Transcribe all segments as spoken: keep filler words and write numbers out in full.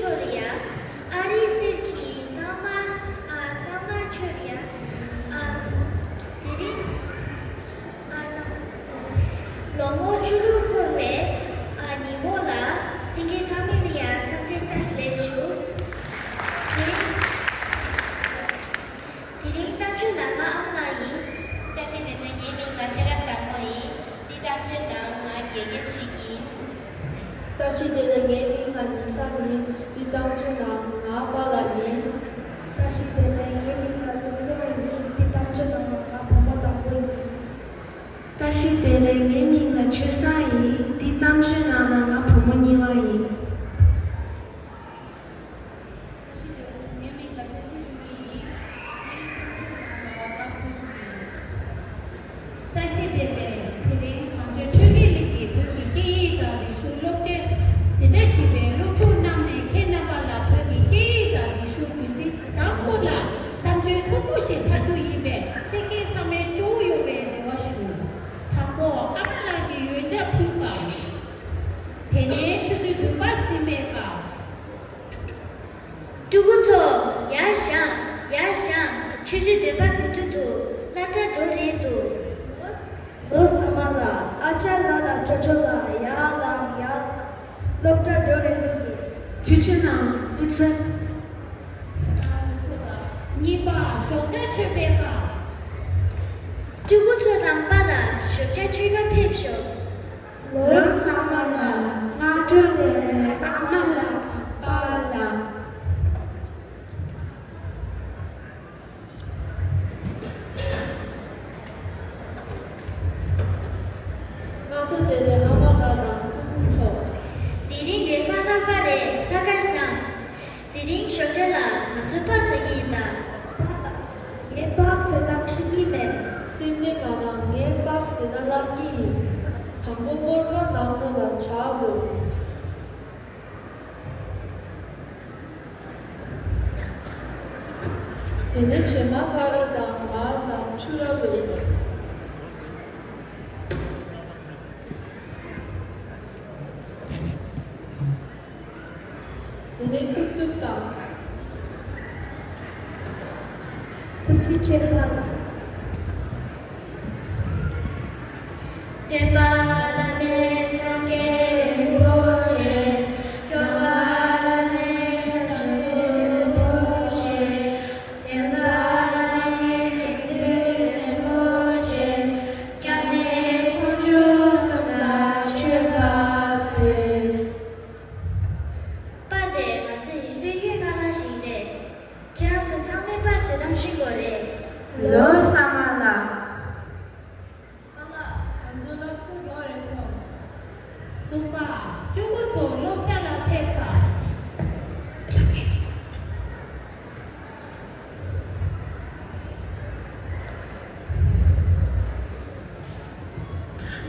ལ་ཡ། ཨ་རིའི་གསེར་གྱི་ཐང་མ། ཨ། ཐང་མ་མཆོད་ཡ། ཨམ། དེ་རིང་། ཨ། ཐང་། ལོ་ངོ་བཅུ་དྲུག་འཁོར་བའི། ཨ། ཉིན་མོ་ལ་དེ་གའི་ཚང་མ་ལ་ཡ་འཚམས་འདྲི་བཀྲ་ཤིས་བདེ་ལེགས་ཞུ། དེ། དེ་རིང་གཏམ་བརྗོད་ལ་ང་ཨ་མ་ལགས་ཡིན། བཀྲ་ཤིས་བདེ་ལེགས། ངའི་མིང་ལ་ཤེས་རབ་བཟང་མོ་ཡིན། འདི་གཏམ་བརྗོད་ནང་ང་དགེ་རྒན་ཞིག་ཡིན། བཀྲ་ཤིས་བདེ་ལེགས། ངའི་མིང་ལ་ཉི་སང་ཡིན། འདི་གཏམ་བརྗོད་ནང་ང་པཱ་ལགས་ཡིན། བཀྲ་ཤིས་བདེ་ལེགས། ངའི་མིང་ལ་ལུག་སོང་ཡིན། འདི་གཏམ་བརྗོད་ནང་ང་བུ་མོ་དང་པོ་ཡིན། བཀྲ་ཤིས་བདེ་ལེགས། ངའི་མིང་ལ་ཆོས་བཟང་ཡིན། འདི་གཏམ་བརྗོད་ནང་ང་བུ་མོ་གཉིས་པ་ཡིན། བཀྲ་ཤིས་བདེ་ལེགས། ངའི་མིང་ལ་བསྟན་འཛིན་ཞུ་མཁན་ཡིན། འདི་གཏམ་བརྗོད་ནང་ང་སྐབས་ཐོན་ཞུ་མཁན་ཡིན། བཀྲ་ཤིས་བདེ་ལེགས། དེ་རིང་གངས་ལྗོངས་ཆོས་དགེ་གླིང་གི་བོད་ཀྱི་སྐད་ཡིག་དང་རིག་གཞུང་སློབ་གྲྭའི་འཛིན་གྲྭ་བཞི་པའི་སློབ་ཕྲུག་རྣམས་ནས་ཁྱེད་རྣམ་པ་ལ་བོད་ཀྱི་སྐད་ཡིག་དང་རིག་གཞུང་རྒྱུན་འཛིན་བྱེད་སྟངས་སྐོར་ལ་གཏམ་བརྗོད་ཐུང་ངུ་ཞིག་འཁྲབ་རྒྱུ་ཡིན་པས། ལྷན་རྒྱས་ཚང་མས་སྤྲོ་བོ་ཡོང་བའི་རེ་བ་ཞུ། དང་པོ། ཨ་མ་ལགས་ཀྱིས་ཡོན་ཆབ་ཕུལ་སྐབས། དེ་ནས་ཆུ་ཚོད་བདུན་པ་ཟིན་པའི་སྐབས། ཕྲུ་གུ་ཚོ། ཡར་བཞེངས། ཡར་བཞེངས། ཆུ་ཚོད་བདུན་པ་ཟིན་འགྲོ་འདུག་སློབ་གྲྭ་འགྲོ་རན་འདུག་ལོས་ཨ་མ་ལགས། ཨ་ཅག་ལགས་དང་ཅོ་ཅོ་ལགས། ཡར་ལངས། ཡར་ལངས། སློབ་གྲྭ་འགྲོ་རན་འདུག་དུས་ཆེན་ནང་ལུས་ཚོད། གཉིས་པ། ཞོགས་ཇ་མཆོད་པའི་སྐབས། ཕྲུ་གུ་ཚོ་དང་པཱ་ལགས་ཞོགས་ཇ་མཆོད་ག་ཕེབས་ཤོག་ལོས་ཨ་མ་ལགས། སྔ་དྲོ་བདེ་ལེགས། ཨ་མ་ལགས་དང་པཱ་ལགས། སྔ་དྲོ་བདེ་ལེགས། ཨ་མ་ལགས་དང་ཕྲུ་གུ་ཚོ། དེ་རིང་རེས་གཟའ་ལྷག་པ་རེད། ལྷག་དཀར་བཟང་། དེ་རིང་ཞོགས་ཇ་ལ་ང་ཚོ་སྤགས་ཟ་གི་ཡིན་ད། ངས་སྤགས་བཟོ་སྟངས་ཤེས་ཀྱི་མེད། སེམས་ནས་མ་གནང་། ངས་སྤགས་བཟོ་ན་ལབ་ཀྱི་ཡིན། དང་པོ་ཕོར་པ་ནང་ལོགས་ལ་ཇ་བླུགས། དེ་ནས་བྱེ་མ་ཀ་ར་དང་མར་དང་ཆུ་ར་བླུགས། དེ་ནས་ཐུག་ཐུག་དང་། ཐུགས་རྗེ་ཆེ་ལགས། སྟོན་པ་བླ་མེད་སངས་རྒྱས་རིན་པོ་ཆེ། སྐྱོབ་པ་བླ་མེད་དམ་ཆོས་རིན་པོ་ཆེ། འདྲེན་པ་བླ་མེད་དགེ་འདུན་རིན་པོ་ཆེ། སྐྱབས་གནས་དཀོན་མཆོག་གསུམ་ལ་མཆོད་པ་ཕུལ། པཱ་དེ་ང་ཚོ་ཡི་སྲོལ་རྒྱུན་ཁ་ལག་ཞིག་རེད། ཁྱེད་རང་ཚོ་ཚང་མས་པཱ་བཟོ་སྟངས་ཤེས་དགོས་རེད། ལོས་ཨ་མ་ལགས། པཱ་ལགས། ང་ཚོ་སློབ་གྲྭ་འགྲོ་རེད་སོང་། གསུམ་པ། ཕྲུ་གུ་ཚོ་སློབ་གྲྭ་ལ་ཕེབས་དང་།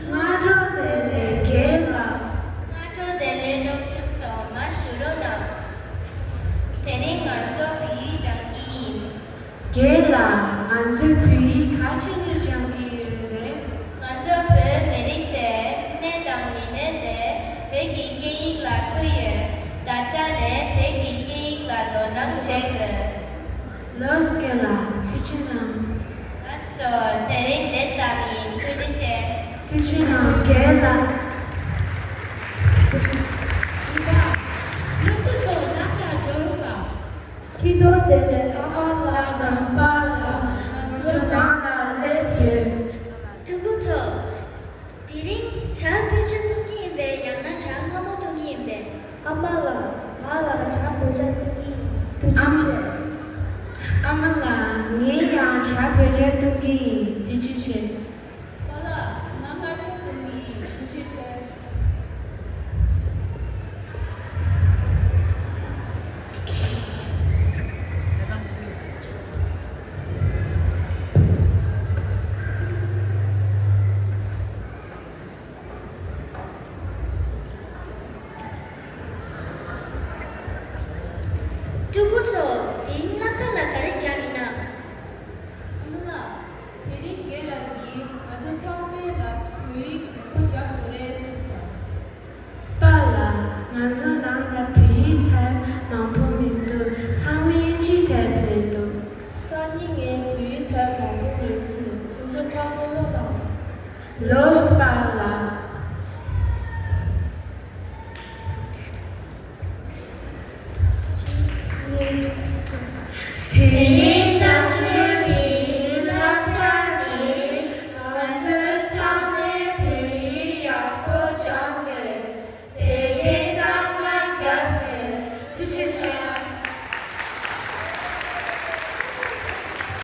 སྔ་དྲོ་བདེ་ལེགས་རྒན་ལགས། སྔ་དྲོ་བདེ་ལེགས་སློབ་ཕྲུག་ཚོ། མར་བཞུགས་རོགས་གནང་། དེ་རིང་ང་ཚོ་བོད་ཡིག་སྦྱང་གི་ཡིན། རྒན་ལགས། ང་ཚོས་བོད་ཡིག་ག་བྱས་ནས་སྦྱང་གི་ཡོད་རེད། ང་ཚོ་བོད་མི་རིགས་དེ་གནས་དང་མི་གནས་དེ་བོད་ཀྱི་སྐད་ཡིག་ལ་ཐུག་ཡོད། ད་ཆ་ནས་བོད་ཀྱི་སྐད་ཡིག་ལ་དོ་སྣང་བྱེད་དགོས། ལོས་རྒན་ལགས། ཐུགས་རྗེ་གནང་། ལགས་སོ། དེ་རིང་དེ་ཙམ་ཡིན། ཐུགས་རྗེ་ཆེ། ཐུགས་རྗེ་གནང་རྒན་ལགས། བཞི་པ། སློབ་ཕྲུག་ཚོ་ནང་ལ་འབྱོར་དང་། ཕྱི་དྲོ་བདེ་ལེགས། ཨ་མ་ལགས་དང་པཱ་ལགས། ང་ཚོ་ནང་ལ་སླེབས་ཡོད། ཕྲུ་གུ་ཚོ། དེ་རིང་ཇ་བོད་ཇ་བཏུང་གི་ཡིན་པས། ཡང་ན་ཇ་མངར་མོ་བཏུང་གི་ཡིན་པས། ཨ་མ་ལགས། ང་ལ་ཇ་བོད་ཇ་བཏུང་གི་ཡིན། ཐུགས་རྗེ་ཆེ། ཨ་མ་ལགས། ངས་ཡང་ཇ་བོད་ཇ་བཏུང་གི་ཡིན། ཐུགས་རྗེ་ཆེ། པཱ་ལགས། ང་མངར་ཆུ་བཏུང་གི་ཡིན། ཐུགས་རྗེ་ཆེ། ཕྲུ་གུ་ཚོ། དེ་རིང་སློབ་གྲྭ་ལ་ག་རེ་སྦྱངས་ཡིན་ནམ། ཨ་མ་ལགས། དེ་རིང་རྒན་ལགས་ཀྱིས་ ལོ་སྤར་ལ། དེ་རིང་